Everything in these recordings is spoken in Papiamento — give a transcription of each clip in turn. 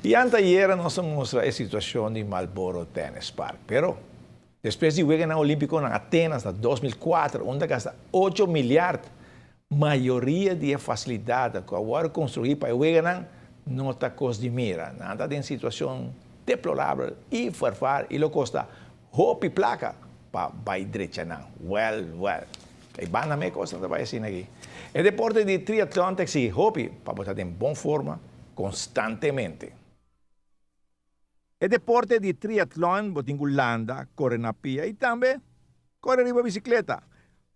I ayera nos a mustra e situashon di Marlboro Tennis Park. Pero, despues di Weganan Olímpiko na Atenas na 2004, unda a gasta 8 milyar, mayoria di fasilidat ku a konstruí pa Weganan no ta kos di mira. Nan ta den situashon deplorabel i ferfar i lo kosta hopi plaka pa bai drecha nan. Well, well. E banda mes kos ta bai asina aki. E deporte di triatlon ta eksigí hopi pa bo ta den bon forma konstantemente. E deporte di triatlon, bo tin ku landa, kore na pia i tambe kore riba bisikleta.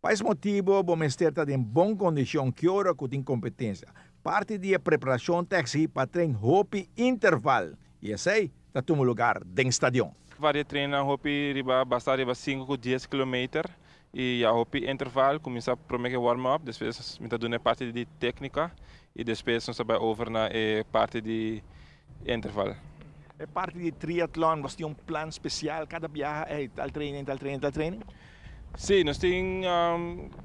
Pa e motibu, bo mester ta den bon kondishon ki ora ku tin kompetensia. Parti di preparashon ta eksigí pa train hopi interval. I esei ta tuma lugá den stadion. Varia treino hopi riba basta riba 5 ku 10 km i ya hopi interval, kuminsá promé ku warm up, despues mi ta duna parti di téknika i despues nos bai over na e parti di interval. E parti di triatlon, bo tin un plan spesial kada biaha, hey, tal training, tal training, tal training? Si, nos tin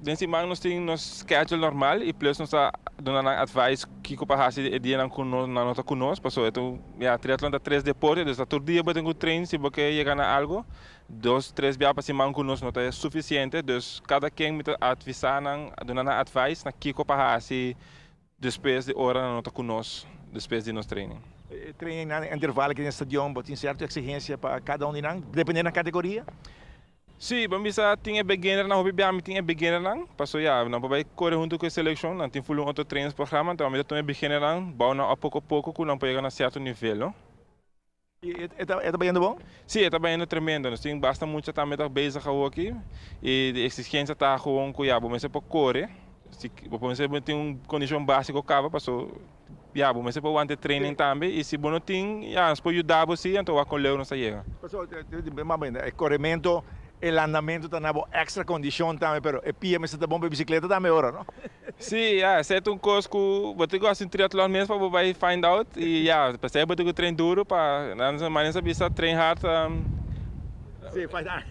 den siman nos tin nos schedule normal i plus nos ta duna nan advice kiko pa hasi e dianan ku no nan no ta ku nos, paso e ya triatlon ta tres deporte, dus ta tur dia bo tin ku train si bo ke yega na algo. Dos, tres biaha pa siman ku nos no ta sufisiente, dus kada ken mi ta advisá nan, duna nan advice na kiko pa hasi despues di ora nan no ta ku nos, despues di nos training. Training na interval aki den stadion, bo tin sierto eksigensia pa kada un di nan, depende na kategoria? Si, ban bisa tin e beginner nan, hopi biaha mi tin e beginner nan, paso ya, nan por bai kore huntu ku e selekshon, nan tin full un otro trainingsprogramma, anto mi ta tuma e beginner nan, bou nan op poko poko ku nan por yega na sierto nivel, no? I e ta bayendo bon? Si, e ta bayendo tremendo. Nos tin basta mucha tambe ta bezig awoki i e eksigensia ta gewoon ku ya bo mester por kore, si bo mester tin un kondishon básiko kaba paso ya bo mester por wanta e training tambe i si bo no tin ya nos por yuda bo si anto wak kon leu nos ta yega. Paso e korementu, e landamentu ta na bo extra kondishon tambe pero e pia mester ta bon pa e bisikleta tambe ora, no? Si, ya, esei ta un kos ku bo tin ku hasi un triatlon mes pa bo bai find out i ya, p'esei bo tin ku train duru pa nan manera sa bisa train hard. Si, find out.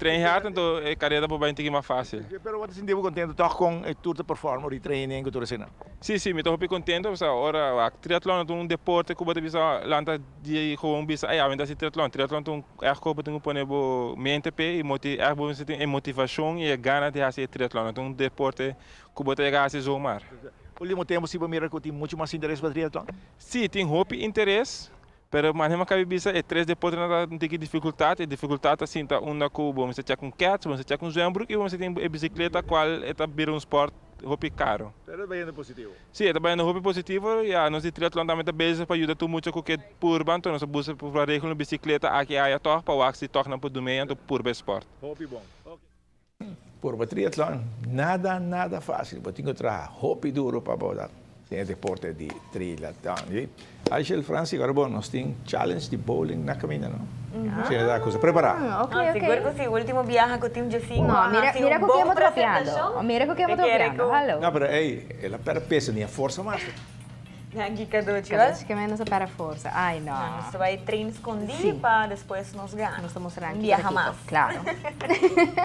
Train hard anto e karera por bai un tiki mas fásil. Pero bo ta sinti bo kontentu tòg kon e tur ta perform ora di training ku tur asina? Si, mi ta hopi kontentu pasobra ora wak triatlon ta un deporte ku bo ta bisa lanta di gewoon bisa ay awe mi ta hasi triatlon. Triatlon ta un ègt kos bo tin ku pone bo mente p'e i ègt bo mester tin e motivashon i e gana di hasi e triatlon. Ta un deporte ku bo ta yega hasi zomaar. Ultimo tempu si bo mira ku tin muchu mas interes pa triatlon? Si, tin hopi interes, pero manera mi a kabi bisa e tres deportenan ta un tiki difikultat. E difikultat ta sinta unda ku bo mester chèk un kèts, bo mester chèk un zwembroek i bo mester tin e bisikleta kual e ta bira un spòrt hopi karo. Pero e ta bayendo positivo. Si, e ta bayendo hopi positivo. Ya, nos di triatlon tambe ta bezig pa yuda tur mucha ku ke purba, anto nos a buska pa regla un bisikleta aki aya tòg pa wak si tòg nan por dum'e anto purba e spòrt. Hopi bon. Purba triatlon, nada nada fásil. Bo tin ku traha hopi duru pa bo den e deporte di triatlon. Aishel Francis, ora bo nos tin challenge di bowling na kaminda, no? Si ta kusa prepará. Ok, ok. Sigur ku si. Último biaha ku Team Jessing No, a mira, hasi mira un ku ken bon bo ta papiando. presentashon. Mira ku ken bo Te ta kere papiando. ku. Hallo. No, pero ey, el a pèrdè peso, ni a forsa mas. Danki, Cadochi. Wel, Cadochi ke men nos a pèrdè forsa. Ai, no. Nos ta bai train skondí Si. pa despues nos gana. Nos ta mustra nan Un kiko ta biaha kiko. mas. Klaro.